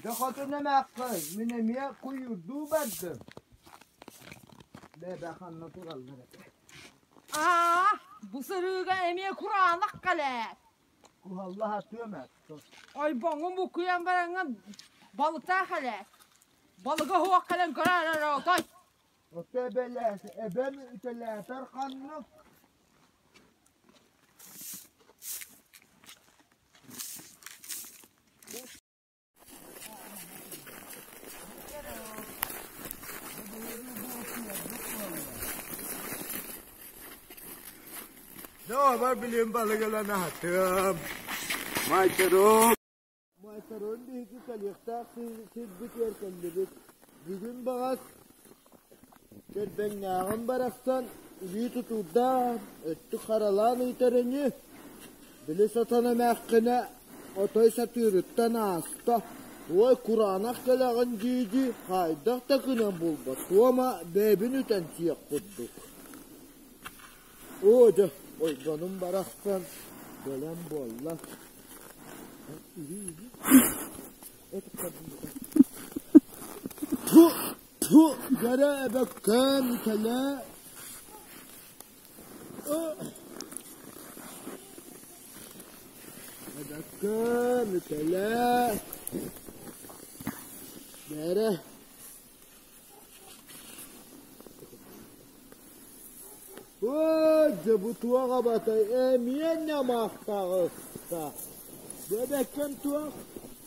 Дьэ хотун эмээххин, мин эмиэ куйуурдуу бардым. Бэбэ ханна тураллар этэ. Аа, бу сырыыга эмиэ кураанах кэлээр. Куһалла сатыам этэ. Ойбоҥҥун буккуйан бараҥҥын балыктаах кэлээр. Балыга суох кэлэн көрөр эрэ отой. Ото эбэлээс, эбэм үтэлээтэр ханнык. Доҕор билим балыгылан аһатыам. Маайдарым. Маайдарым биһиги кэлиэхтээх сирбитигэр кэллибит. Бүгүн баҕас Кэрбэҥнээҕим барахсан илии тутуурдаах, өттүк харалаан ыытар ини, били сатана эмээххинэ отой сатыырыттан ааста, уой кураанах кэлэҕин дии-дии хайдах да гынан булбат, туома бэйэбин үтэн сиэх курдук. Оо дьэ, ойбонум барахсан бэлэм буолла. Ту, ту, дьэрэ эбэккэм кэлэ. Эбэккэм кэлэ. Бэрэ. Ой, дьэ бу туох абатай, эмиэ ньамаахтаҕыста. Бэбэккэм туох,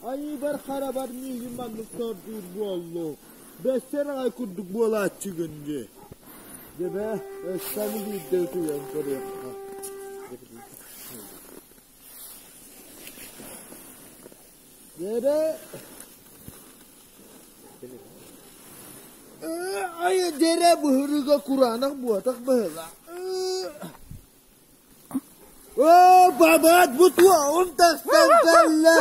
айыыбар харабар миигин маннык сордуур буоллуҥ. Бэссэр аҕай курдук буолааччыгын дии. Дьэ бээ, өссө аны биирдэ утуйан көрүөххэ. Дьэ Айа дэрэ быһырыга кураанах буотах быһыла. Оо, бабаат бу туоҕум тахсан кэллэ.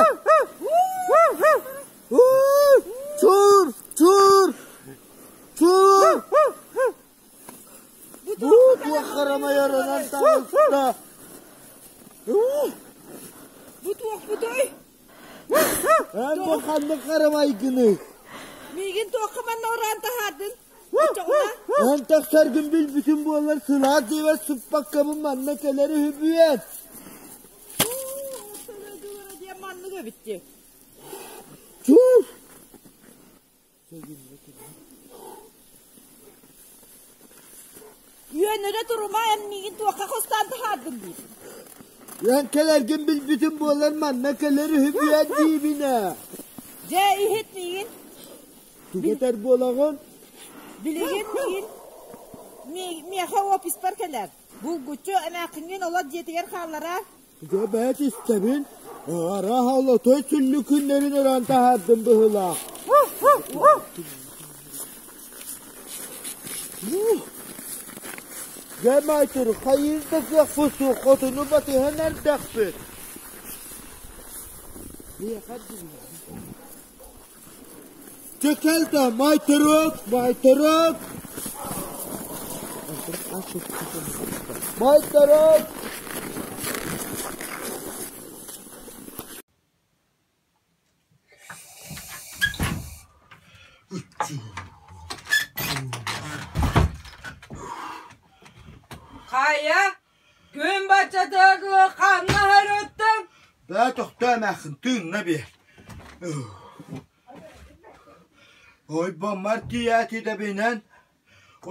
Чур, чур, чур. Бу туох харамайарынан таҕыста. Бу туох бутой? Эн бу ханнык харамайгыный? Миигин туохха манна ороон таһаардын? Эн тахсаргын билбитим буоллар сылаас диэбэт сыппаккабын манна кэлэр үһүбүөн. Диэн маннык эбит дии. Чуус! Үөнүрэ турума эн миигин туохха хостоон таһаардын диир. Эн кэлэргин билбитим буоллар манна кэлэр үһүбүөн диибин ээ. Дьэ иһит миигин. Тугу этэр буолаҕын? Билигин миигин миэхэ офиспар кэлэр. Булгуччу эмээххиҥҥин олор дьиэтигэр хааллараар. Дьэ бэт истэбин, арааһа олотой сүллүкүннэрин ыран таһаардым быһыылаах. Дьэ маайтыр, хайыыр да кыахпыт суох, хотуну батыһан эрдэхпит. Чэ кэлтэ, маайтырык, маайтырык! Маайтырык! Хайа, күн баччатыгар ханна сырыттыҥ? Бээ тохтоо эмээххин тыынна биэр. Ойбоммор тиийээт идэбинэн,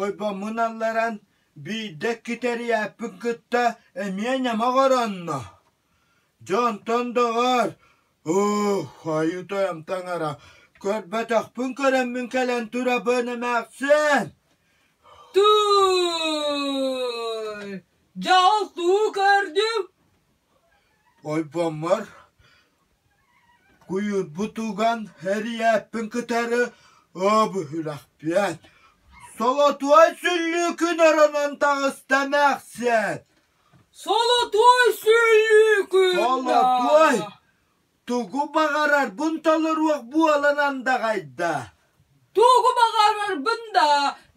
ойбоммун алларан биирдэ китэрийээппин кытта эмиэ ньамах оронно. Дьэ онтон доҕоор, Ох, айыы тойом таҥара, көрбөтөхпүн көрөммүн кэлэн турабын эмээхсин! Тууй! Дьэ ол туу көрдүм? Ойбоммор куйуурбут уган эрийээппин кытары обүһүрэхпиэн. Солотуой сүллүүкүн оронон таҕыста эмээхсин! Солотуой сүллүүкүн! Солотуой! Тугу баҕарарбын толоруох буолан андаҕайда. Тугу баҕарарбын да,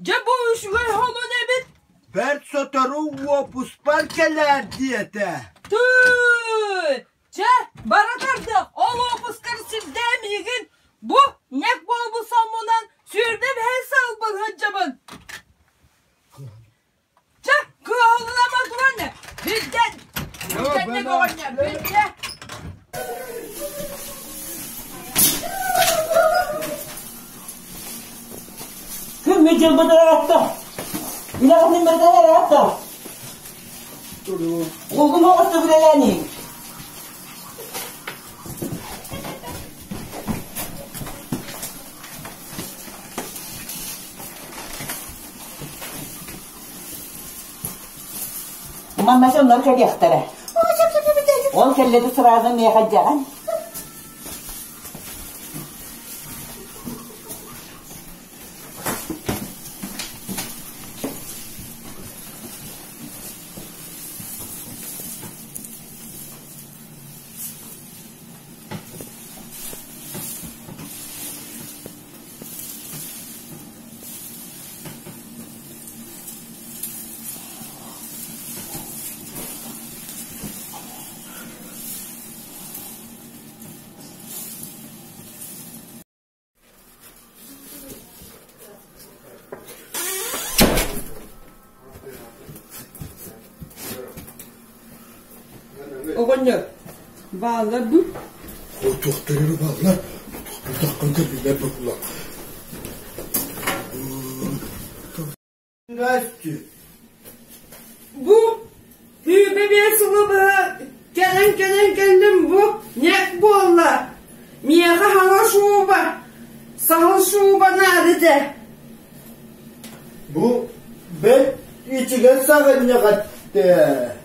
дьэ бу үчүгэй сонун эбит. Бэрт сотору уопуспар кэлээр диэтэ. Тыый! Чэ, бара тардыах, ол уопускар сирдээ миигин. Бу ньэк буолбут соммунан сүүрдэ бэһис сылбын сылдьабын. Чэ, кыаһыллама туран билден! Билден оҕонньор, билдэ! Күммүт дьылбыт ыраатта. Үлэҕин барытын ыраатта. Улгум оҕусту үлэлээниҥ. Манна дьоннор кэлиэхтэрэ. Ол кэллэри сразу миэхэ дьэҕин. Оҕонньор, бааллар дуу? Туохтары бааллар, тутаххын көрбүллэр буолла. Здрасте. Бу сүүрбэ биэс сылы быһа кэлэн-кэлэн кэллим бу ньэк буолла. Миэхэ хаҥа шуба, саһыл шуба наада этэ. Бу бэрт ичигэс саҕынньах эттэ.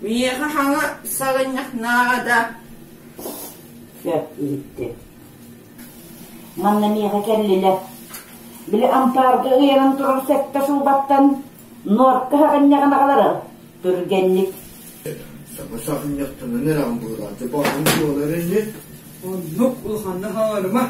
Миэхэ хаҥа саҕынньах наада. Сөп иһиттим. Манна миэхэ кэллилэр. Били ампаарга ыйанан турар сэттэ сылбаттан нуорка саҕынньаҕын аҕалары түргэнник. Саҥа саҕынньахтанан эрэҕин быһыылаах баҕам буолар ини. Оннук улаханнык хаҥарыма.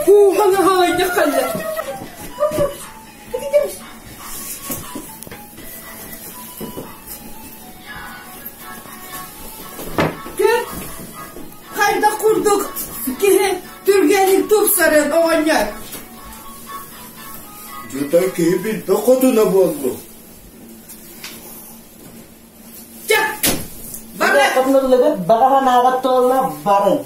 Кууһан аһаҕайдах кэллэ. Көр, хайдах курдук киһи түргэнник тупсарын оҕонньор. Дьитэй киһи билбэ хотуна буоллу. Чэ, бары. Хотунуллугут баҕа санааҕыт туолла барын.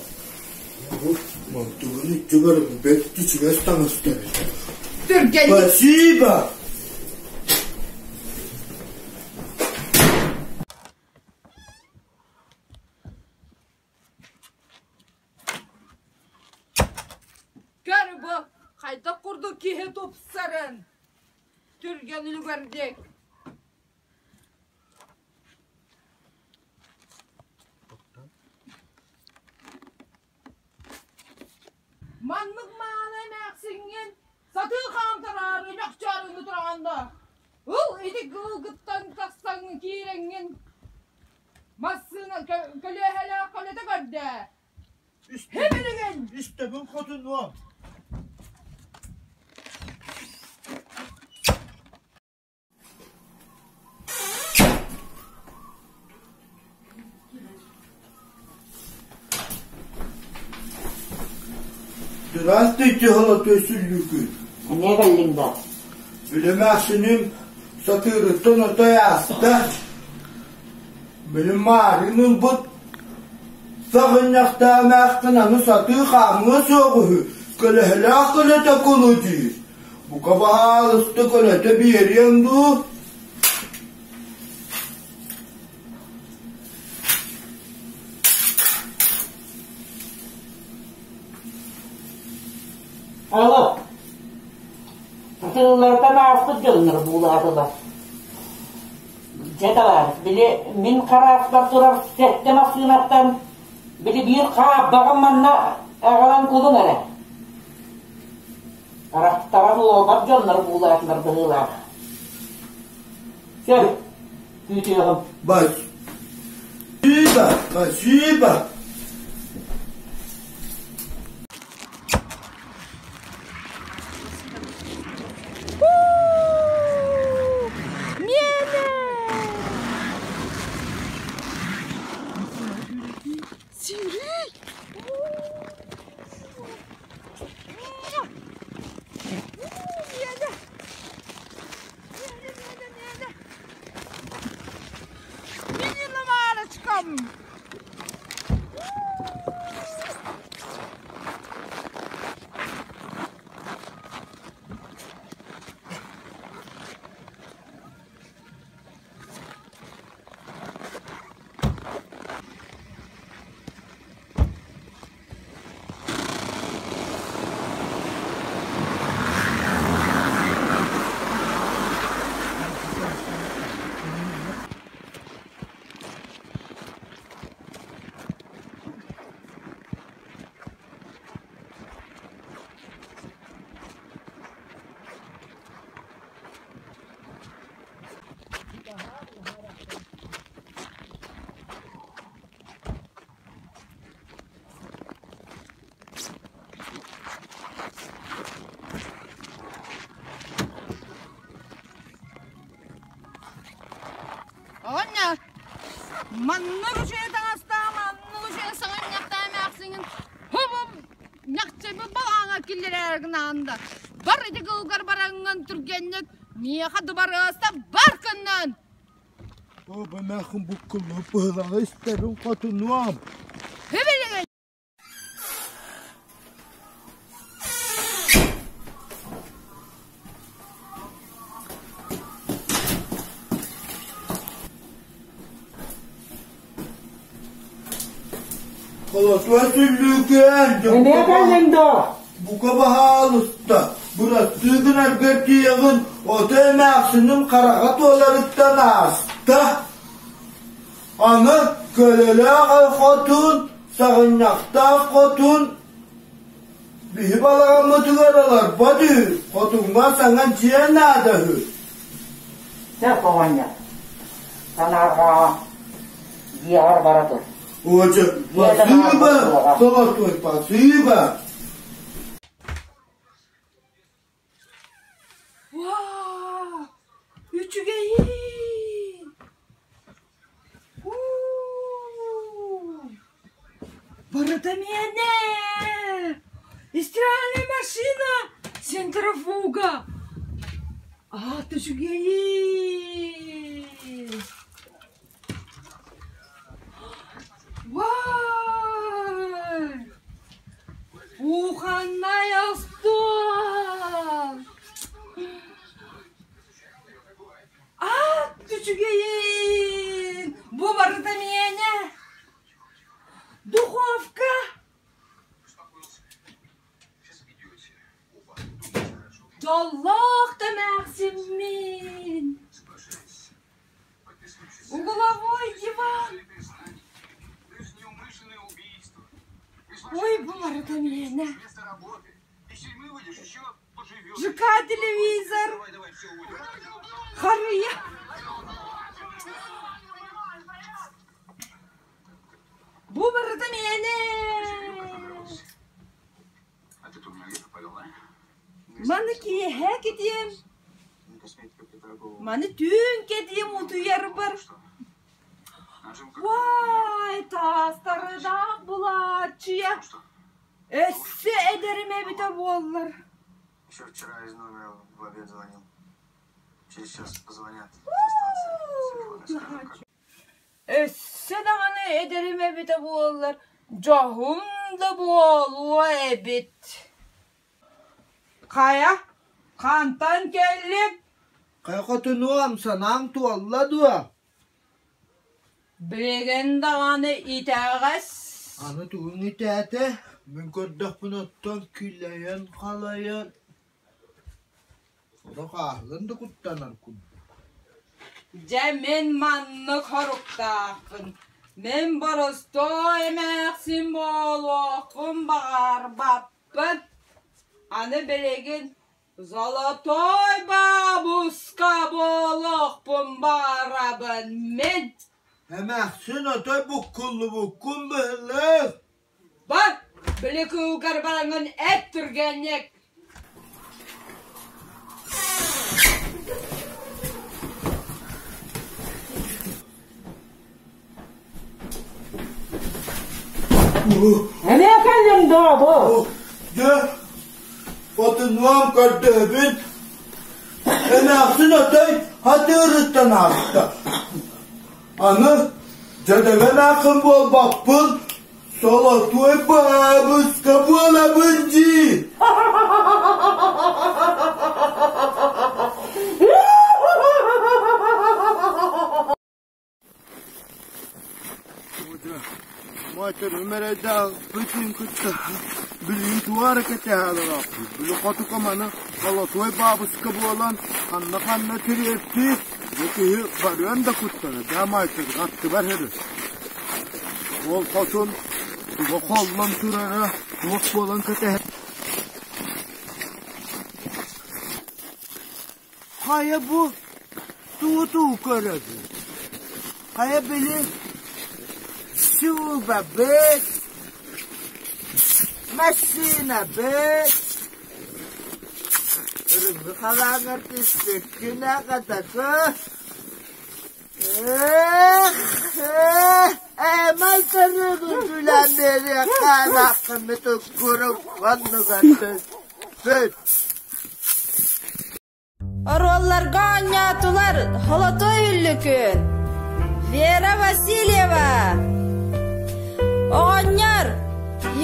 Мантыгын иччигэр бэрт ичигэс таҥастар. Түргэнник. Спасибо! Көр бу, хайдах курдук киһи тупсарын. Түргэн үлүгэрдик. Маннык мааны эмээхсиҥҥин сатыы хаамтараары ньохчоорууну тураҕын да ыл ити кылгыттан тахсан киирэҥҥин массыына көлүөһэлээх көлөтө көрдөө Химилигин Истэбин хотунуом. Здравствуйте, Золотой Сүллүүкүн. Эмиэ кэллиҥ да? Билимээхсиним сатыырыттан отой ааста. Билим маарыын ылбыт саҕынньахтаамааххын аны сатыы хаамыа суох үһү, көлөһөлөөх көлөтө кулу диир. Бука баһаалыста көлөтө биэриэҥ дуу? Алло. Атыылартан ааспыт дьоннор буулаатылар. Дьэ табаарыс, били мин харааспар турар сэттэ массыынаттан били биир хаабаҕым манна аҕалан кулуҥ эрэ. Харахтара суолбат дьоннор буулаатылар быһыылаах. Сөп, күүтүөҕүм. Спасибо, спасибо. Сирий! Мини Оҕонньор, маннык үчүгэй таҥастаах, маннык үчүгэй саҥа мунньахтаах эмээхсиҥин хобу ньахчайбыт балаҕаҥҥа киллэрээри гынаҕын да, бар ити кылгар бараҥҥын түргэнник миэхэ дыбарыаста бар кыннын! Оо, бу эмээххин буккуллубут быһыылааҕы истэбин хотунуом. Хибилигин Холотуа сүллүүкээн Эмиэ кэллиҥ дуо? Бука баһаалыста, бырастыы гынаргар тиийэҕин, ото эмээхсиним хараҕа туоларыттан ааста. Аны көлөлөөх хотун, саҕынньахтаах хотун биһи балаҕаммытыгар олорбот үһү, хотуҥҥа саҥа дьиэ наада үһү. Сөп оҕонньор, санаарҕаа, дьиэҕэр бара тур. Оча, спасибо, золотой, спасибо. Вау! Үчүгэйин! У-у-у! Барыта миэнэ! Стиральная машина! Центрофуга! Аата үчүгэйин! Вай! Кухонный остуол! Аат үчүгэйин! Бу барыта миэнэ! Духовка! Дьоллоох да эмээхсиммин! Угловой диван! Ой, бу барыта миэнэ! ЖК телевизор! Харыйа! Бу барыта миэнэ! Маны киэһэ кэтиэм, маны түүн кэтиэм утуйарбар. Уай, таастардаах булааччыйа, өссө эдэрим эбитэ буоллар. Өссө даҕаны эдэрим эбитэ буоллар, дьоһун да буолуо эбит. Хайа, хантан кэллиҥ? Хайа хотунуом, санааҥ туолла дуо? Билигин даҕаны итэҕэс. Аны тугуҥ итээтэ? Мин көрдөхпүнэ оттон килэйэн-халайан Сорох ааһылын да куттанар курдук. Дьэ мин маннык хоруктаахпын. Мин боростуой эмээхсин буолуохпун баҕарбаппын. Аны билигин золотой бабушка буолуохпун баҕарабын мин. Эмээхсин отой буккуллубуккун быһылык. Бар, били кыылгар бараҥҥын эт түргэнник. Эмиэ кэллиҥ дуо бу? Дьэ, хотунуом көрдөһөбүн. Эмээхсин отой хатыырыттан ааста. Аны дьадаҥы эмээхсин буолбаппын, солотуой баабыска буолабын дии. Матерым эрэйдээх бүтүн кытта билигин туора кэтэһэлэрэхпит. Били хотука маны холотуой баабыска буолан ханна-ханна тириэртии бу киһи барыан да куттана даа маайтыр аттыбар һөрү. Ол хотун туга холлон турара туох буолан кэтэһэ Хайа бу туу-туу көрөбүн? Хайа били сүүбэбит, массыынабыт, Үрүҥү халааҥҥар түспүккүн аҕатакы. Эх, эх, эмай көрүгүн күлэн биэриэххэ эмээххиммит уккурук оннугар түспүт. Оруолларга оонньоотулар Холотой Үллүкүн, Вера Васильева, Оҕонньор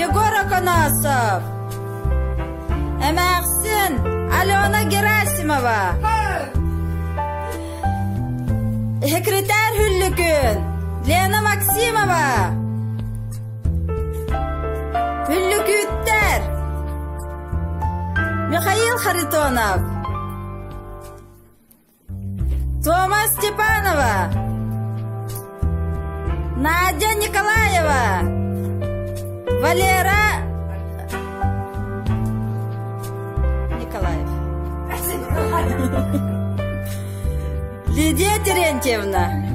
Егор Оконосов, Эмээхсин Алена Герасимова, Секретарь Хүллүкүн Лена Максимова, Хүллүкүүттэр Михаил Харитонов, Тома Степанова, Надя Николаева, Валера Николаев. Лидия Терентьевна.